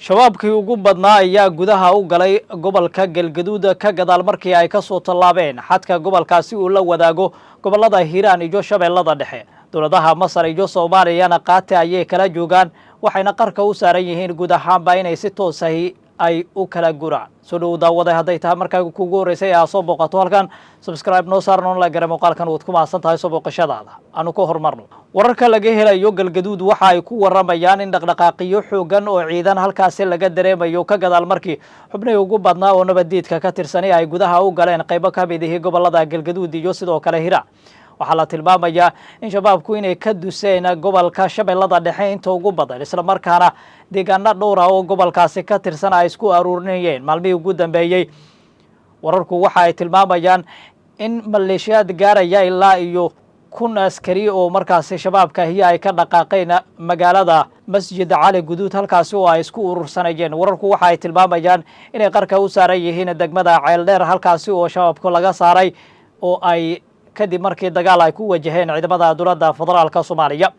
Shabaabkii ugu badnaa ayaa gudaha u galay gobolka Galgaduud ka gadaal markii ay ka soo tallaabeen xadka gobolkaasi uu la wadaago gobollada Hiiraan iyo Shabeellada Dhexe. Dowladaha Masar iyo Soomaaliyana qaati ayay kala joogaan, waxayna qarka u saaran yihiin guud ahaanba inay si toosahi ay u kala guraan. Soo dhow daawaday, hadday tahay markaa kugu horreysay ee aad soo booqato halkan, subscribe noo saar, noon la gara muuqaalkan. Waad ku mahadsan tahay soo booqashadaada. Aanu ka horumarno wararka laga helayo Galgaduud. Waxa ay ku waramayaan in dhaqdhaqaaqiyo xoogan oo ciidan halkaasi laga dareemayo ka gadaal markii xubnihii ugu badnaa oo nabaddiidka ka tirsani ay gudaha u galeen qaybo ka mid ihi gobolada Galgaduud iyo sidoo kale Hiiraan. Waxaa la tilmaamayaa in Shabaabku inay ka duseen gobolka Shabeellada Dhexe inta ugu badan, islamarkaana deegaano dhowra oo gobolkaasi ka tirsan ay isku aruurinayeen maalmihii ugu dambeeyey. Wararku waxa ay tilmaamayaan in maleeshiyaad gaaraya ilaa iyo 1000 askari oo markaasi Shabaabka ahiya ay ka dhaqaaqeen magaalada Masjid Cali Guduud, halkaasi oo ay isku urursanayeen. Wararku waxa ay tilmaamayaan inay qarka u saaran yihiin degmada Ceeldheer, halkaasi oo Shabaabku laga saaray oo ay kadib markii dagaal ay ku wajaheen ciidamada dowladda federaalka Soomaaliya.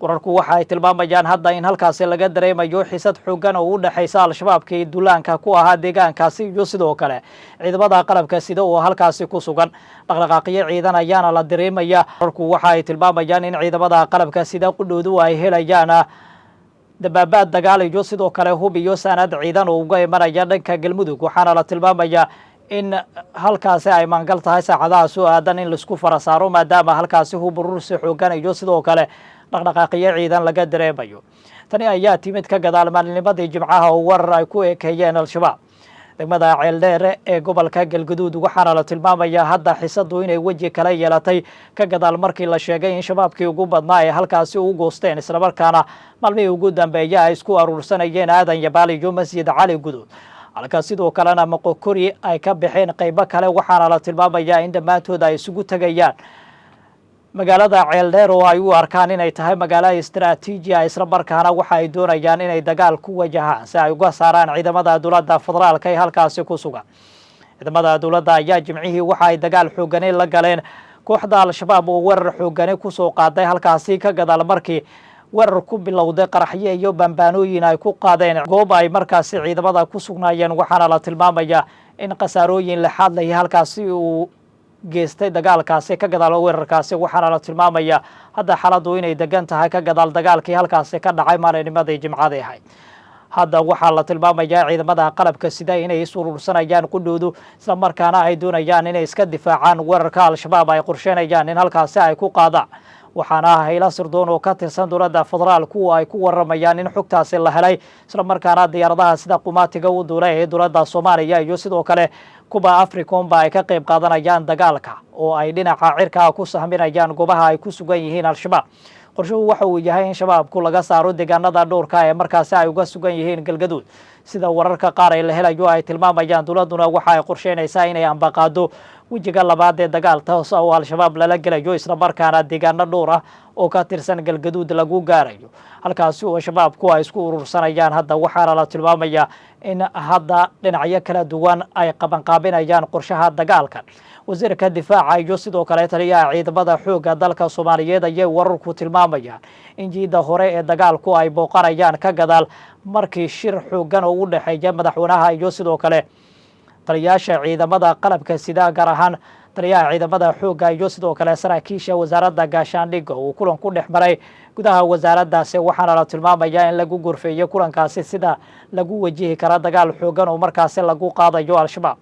Wararku waxa ay tilmaamayaan hadda in halkaasi laga dareemayo xisad xoogan oo u dhexaysa Al-Shabaabkii duulaanka ku ahaa deegaankaasi iyo sidoo kale ciidamada qalabka sida oo halkaasi ku sugan. Dhaqdhaqaaqyo ciidan ayaana la dareemaya. Wararku waxa ay tilmaamayaan in ciidamada qalabka sida qudhoodu ay helayaan dabaabaad dagaal iyo sidoo kale hub iyo saanad ciidan oo uga imanaya dhanka Galmudug, waxaana la tilmaamayaa in halkaasi ay maangal tahay saacadaha soo aadan in laisku fara saaro, maadaama halkaasi hub urursi xoogan iyo sidoo kale dhaqdhaqaaqiyo ciidan laga dareemayo. Tani ayaa timid ka gadaal maalinimadii Jimcaha oo weerar ay ku ekeeyeen Al-Shabaab degmada Ceeldheere ee gobolka Galgaduud, waxaana la tilmaamayaa hadda xisadu inay weji kala yeelatay ka gadaal markii la sheegay in Shabaabkii ugu badnaa ay halkaasi u goosteen, islamarkaana maalmihii ugu dambeeya ay isku aruursanayeen Aadan Yabaal iyo Masjid Cali Guduud, halka sidoo kalena Moqokori ay ka baxeen qaybo kale. Waxaana la tilmaamayaa in dhammaantood ay isugu tegayaan magaalada Ceeldheer oo ay u arkaan inay tahay magaalo istaraatiiji ah, isla markaana waxa ay doonayaan inay dagaal ku wajahaan si ay uga saaraan ciidamada dowladda federaalka ee halkaasi ku sugan. Ciidamada dowladda ayaa Jimcihii waxa ay dagaal xoogani la galeen kooxda Al-Shabaab oo weerar xoogani kusoo qaaday halkaasi, ka gadaal markii weerar ku bilowday qaraxyo iyo bambaanooyin ay ku qaadeen goob ay markaasi ciidamada ku sugnaayeen. Waxaana la tilmaamayaa in khasaarooyin lixaad lahi halkaasi uu geystay dagaalkaasi ka gadaal weerarkaasi, waxaana la tilmaamayaa hadda xaaladdu inay degan tahay ka gadaal dagaalkii halkaasi ka dhacay maalinimadii Jimcadii ahayd. Hadda waxaa la tilmaamayaa ciidamada qalabka sida inay is urursanayaan qudhoodu, isla markaana ay doonayaan inay iska difaacaan weerarka Al-Shabaab ay qorsheynayaan in halkaasi ay ku qaadaan. Waxaana hayla sirdoon oo ka tirsan dowladda federaal kuwa ay ku waramayaan in xogtaasi la helay, isla markaana diyaaradaha sida qumaatiga u duula ee dowladda Soomaaliya iyo sidoo kale kuba Africomba ay ka qayb qaadanayaan dagaalka oo ay dhinaca cirkaa ku sahminayaan goobaha ay ku sugan yihiin Al-Shabaab. Qorshuhu waxa uu yahay in Shabaabku laga saaro deegaanada dhowrka ee markaasi ay uga sugan yihiin Galgaduud, sida wararka qaar ee la helayo ay tilmaamayaan. Dowladduna waxa ay qorsheynaysaa inay ambaqaado wejiga labaad ee dagaal toos ah oo Al-Shabaab lala gelayo, islamarkaana deegaano dhowr ah oo ka tirsan Galgaduud lagu gaarayo, halkaasi oo Shabaabku ay isku urursanayaan hadda. Waxaana la tilmaamayaa in hadda dhinacyo kala duwan ay qabanqaabinayaan qorshaha dagaalkan. Wasiirka difaaca iyo sidoo kale taliyaha ciidamada xoogga dalka Soomaaliyeed ayay wararku tilmaamayaan in jiidda hore ee dagaalku ay booqanayaan, ka gadaal markii shir xooggan oo u dhexeeya madaxweynaha iyo sidoo kale taliyaasha ciidamada qalabka sida, gaar ahaan taliyaha ciidamada xoogga iyo sidoo kale saraakiisha wasaaradda gaashaandhigga, uu kulan ku dhex maray gudaha wasaaraddaasi. Waxaana la tilmaamayaa in lagu gorfeeyey kulankaasi sida lagu wajihi kara dagaal xooggan oo markaasi lagu qaadayo Al-Shabaab.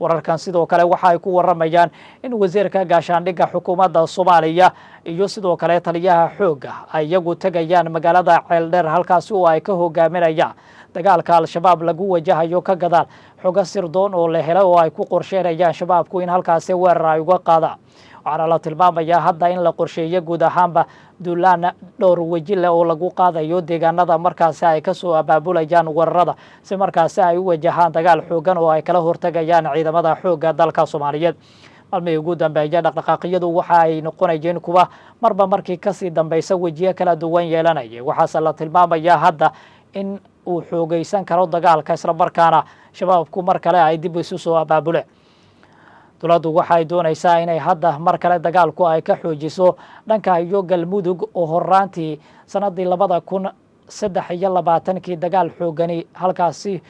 Wararkan sidoo kale waxa ay ku waramayaan in wasiirka gaashaandhigga xukuumadda Soomaaliya iyo sidoo kale taliyaha xoogga ay iyagu tegayaan magaalada Ceeldheer, halkaasi oo ay ka hogaaminayaan dagaalka Al-Shabaab lagu wajahayo, ka gadaal xogo sirdoon oo la helay oo ay ku qorsheynayaan Shabaabku in halkaasi weerar ay uga qaadaan. Waxaana la tilmaamayaa hadda in la qorsheeyo guud ahaanba duulaan dhowr weji leh oo lagu qaadayo deegaanada markaasi ay kasoo abaabulayaan weerarada, si markaasi ay u wajahaan dagaal xoogan oo ay kala hortagayaan ciidamada xoogga dalka Soomaaliyeed. Maalmihii ugu dambeeya dhaqdhaqaaqyadu waxa ay noqonayeen kuwa marba markii kasii dambeysa wejiyo kala duwan yeelanayay, waxaase la tilmaamayaa hadda in uu xoogeysan karo dagaalka, islamarkaana Shabaabku mar kale ay dib isu soo abaabuleen. Dowladdu waxay doonaysaa inay hadda mar kale dagaalku ay ka xoojiso dhanka iyo Galmudug oo horaantii sanadii labada kun 23-kii dagaal xoogani halkaasi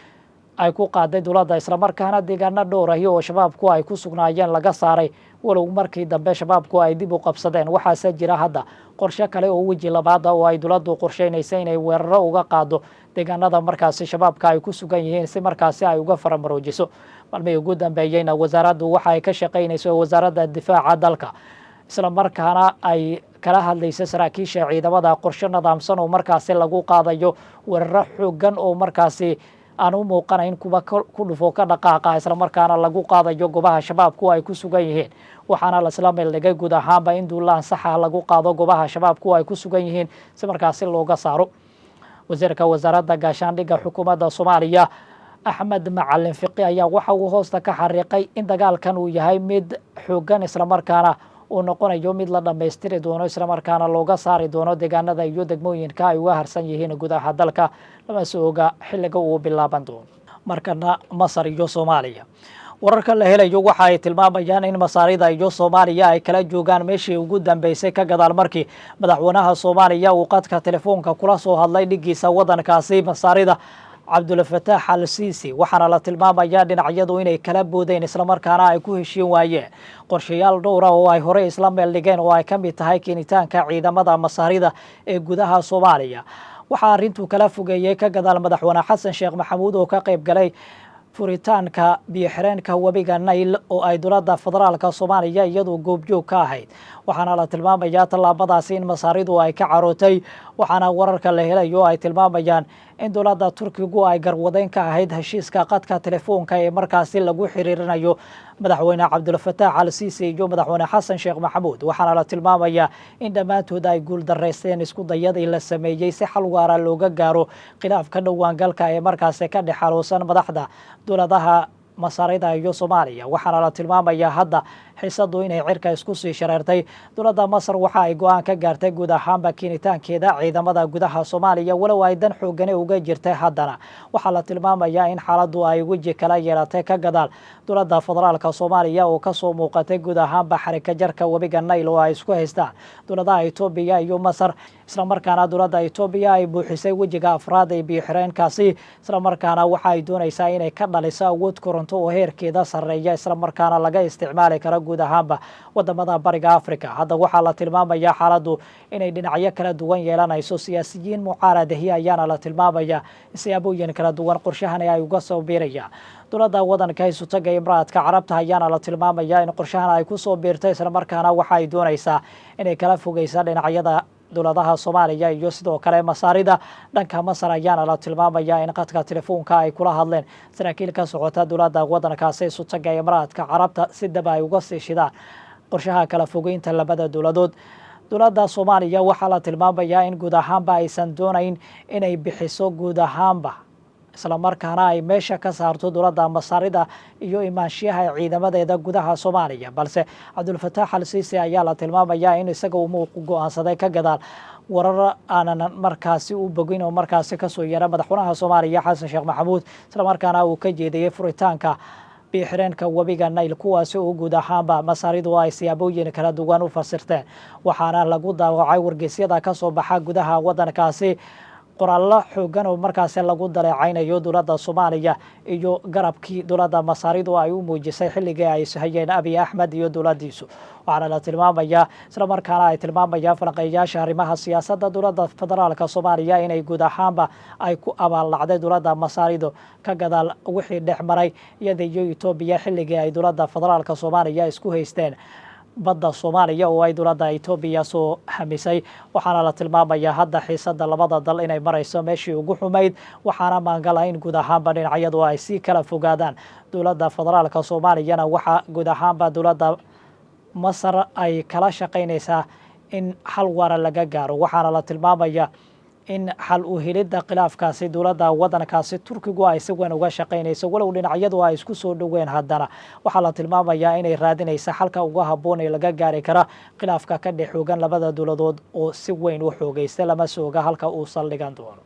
ay ku qaaday dowladda, islamarkaana deegaano dhowr ahi oo Shabaabku ay ku sugnaayeen laga saaray, walow markii dambe Shabaabku ay dib u qabsadeen. Waxaase jira hadda qorshe kale oo weji labaada oo ay dowladdu qorsheynaysa inay weeraro uga qaado deegaanada markaasi Shabaabka ay ku sugan yihiin, si markaasi ay uga faramaroojiso. Maalmihii ugu dambeeyeyna wasaaraddu waxa ay ka shaqaynayso, Wasaaradda Difaaca dalka, islamarkaana ay kala hadlaysa saraakiisha ciidamada qorshe nidaamsan oo markaasi lagu qaadayo weeraro xoogan oo markaasi aan u muuqanayn kuwa ku dhufo ka dhaqaaqa, islamarkaana lagu qaadayo goobaha Shabaabku ay ku sugan yihiin. Waxaana laisla meeldhigay guud ahaanba in duulaan saxa lagu qaado goobaha Shabaabku ay ku sugan yihiin, si markaasi looga saaro. Wasiirka Wasaaradda Gaashaandhigga xukuumadda Soomaaliya, Axmed Macalin Fiqi, ayaa waxa uu hoosta ka xariiqay in dagaalkan uu yahay mid xoogan, islamarkaana uu noqonayo mid la dhammaystiri doono, islamarkaana looga saari doono deegaanada iyo degmooyinka ay uga harsan yihiin gudaha dalka. Lama soo oga xilliga uu bilaaban doono. Markana Masar iyo Soomaaliya. Wararka la helayo waxa ay tilmaamayaan in Masaarida iyo Soomaaliya ay kala joogaan meeshii ugu dambeysay, ka gadaal markii madaxweynaha Soomaaliya uu qadka telefoonka kula soo hadlay dhigiisa waddankaasi Masaarida, Cabdulfataax Al Siisi. Waxaana la tilmaamayaa dhinacyadu inay kala boodeen, islamarkaana ay ku heshiin waayeen qorshayaal dhowra oo ay horey isla meel dhigeen, oo ay ka mid tahay keenitaanka ciidamada Masaarida ee gudaha Soomaaliya. Waxaa arrintuu kala fogeeyey ka gadaal madaxweyne Xasan Sheekh Maxamuud oo ka qayb galay furitaanka biyo-xireenka webiga Nayl oo ay dowladda federaalka Soomaaliya iyadu goobjoog ka ahayd. Waxaana la tilmaamayaa tallaabadaasi in Masaaridu ay ka carootay. Waxaana wararka la helayo ay tilmaamayaan in dowladda Turkigu ay garwadeyn ka ahayd heshiiska qadka telefoonka ee markaasi lagu xiriirinayo madaxweyne Cabdulfataax Al Siisi iyo madaxweyne Xasan Sheekh Maxamuud. Waxaana la tilmaamayaa in dhammaantood ay guul daraysteen isku dayadii la sameeyey si xal waara looga gaaro khilaafka dhowaangalka ee markaasi ka dhex xaluusan madaxda dowladaha Masaarida iyo Soomaaliya. Waxaana la tilmaamayaa hadda xiisadu inay cirka isku sii shareertay. Dowladda Masar waxa ay go-aan ka gaartay guud ahaanba keenitaankeeda ciidamada gudaha Soomaaliya, walow ay dan xoogani uga jirtay. Haddana waxaa la tilmaamayaa in xaaladdu ay weji kala yeelatay ka gadaal dowladda federaalka Soomaaliya oo kasoo muuqatay guud ahaanba xarika jarka webiga Nayl oo ay isku haystaan dowladaha Etoobiya iyo Masar, islamarkaana dowladda Etoobiya ay buuxisay wejiga afraad ee biyo-xireenkaasi, islamarkaana waxa ay doonaysaa inay ka dhaliso awood koronto oo heerkeeda sarreeya, islamarkaana laga isticmaali karo guud ahaanba wadamada Bariga Africa. Hadda waxaa la tilmaamayaa xaaladdu inay dhinacyo kala duwan yeelanayso. Siyaasiyiin mucaaradahi ayaana la tilmaamaya siyaabooyin kala duwan qorshahani ay uga soo biirayaan. Dowladda wadanka Isutaga Imaraadka Carabta ayaana la tilmaamaya in qorshahan ay kusoo biirtay, islamarkaana waxa ay doonaysaa inay kala fogeysa dhinacyada dowladaha Soomaaliya iyo sidoo kale Masaarida. Dhanka Masar ayaana la tilmaamaya in qadka telefoonka ay kula hadleen saraakiil ka socota dowladda wadankaasi Isutaga Imaraadka Carabta, si daba ay uga sii shidaan qorshaha kala fogeynta labada dowladood. Dowladda Soomaaliya waxaa la tilmaamayaa in guud ahaanba aysan doonayn inay bixiso guud ahaanba, islamarkaana ay meesha ka saarto dowladda Masaarida iyo imaanshiyaha ciidamadeeda gudaha Soomaaliya. Balse Cabdulfataax Al Siisi ayaa la tilmaamayaa in isaga uu go-aansaday, ka gadaal warar aanan markaasi u bogin oo markaasi kasoo yeera madaxweynaha Soomaaliya, Xasan Sheekh Maxamuud, islamarkaana uu ka jeediyey furitaanka biyo-xireenka webiga Nayl, kuwaasi oo guud ahaanba Masaaridu ay siyaabooyin kala duwan u fasirteen. Waxaana lagu daawacay wargeysyada kasoo baxa gudaha waddankaasi qoraallo xoogan oo markaasi lagu daleecaynayo dowladda Soomaaliya iyo garabkii dowladda Masaaridu ay u muujisay xilligii ay ishayeen Abiy Axmed iyo dowladdiisu. Waxaana la tilmaamayaa, islamarkaana ay tilmaamayaan falanqeeyayaasha arrimaha siyaasadda, dowladda federaalka Soomaaliya inay guud ahaanba ay ku abaaldhacday dowladda Masaaridu, ka gadaal wixii dhex maray iyada iyo Etoobiya xilligii ay dowladda federaalka Soomaaliya isku haysteen badda Soomaaliya oo ay dowladda Etoobiya soo hamisay. Waxaana la tilmaamayaa hadda xiisada labada dal inay marayso meeshii ugu xumayd. Waxaana maangala in guud ahaanba dhinacyadu ay sii kala fogaadaan. Dowladda federaalka Soomaaliyana waxaa guud ahaanba dowladda Masar ay kala shaqaynaysaa in xal waara laga gaaro. Waxaana la tilmaamaya in xal u helidda khilaafkaasi dowladda waddankaasi Turkigu ay si weyn uga shaqaynayso. Walow dhinacyadu ay isku soo dhoween, haddana waxaa la tilmaamayaa inay raadinaysa xalka uga habboon ee laga gaari kara khilaafka ka dhex xoogan labada dowladood oo si weyn u xoogaysta. Lama sooga halka uu saldhigan doono.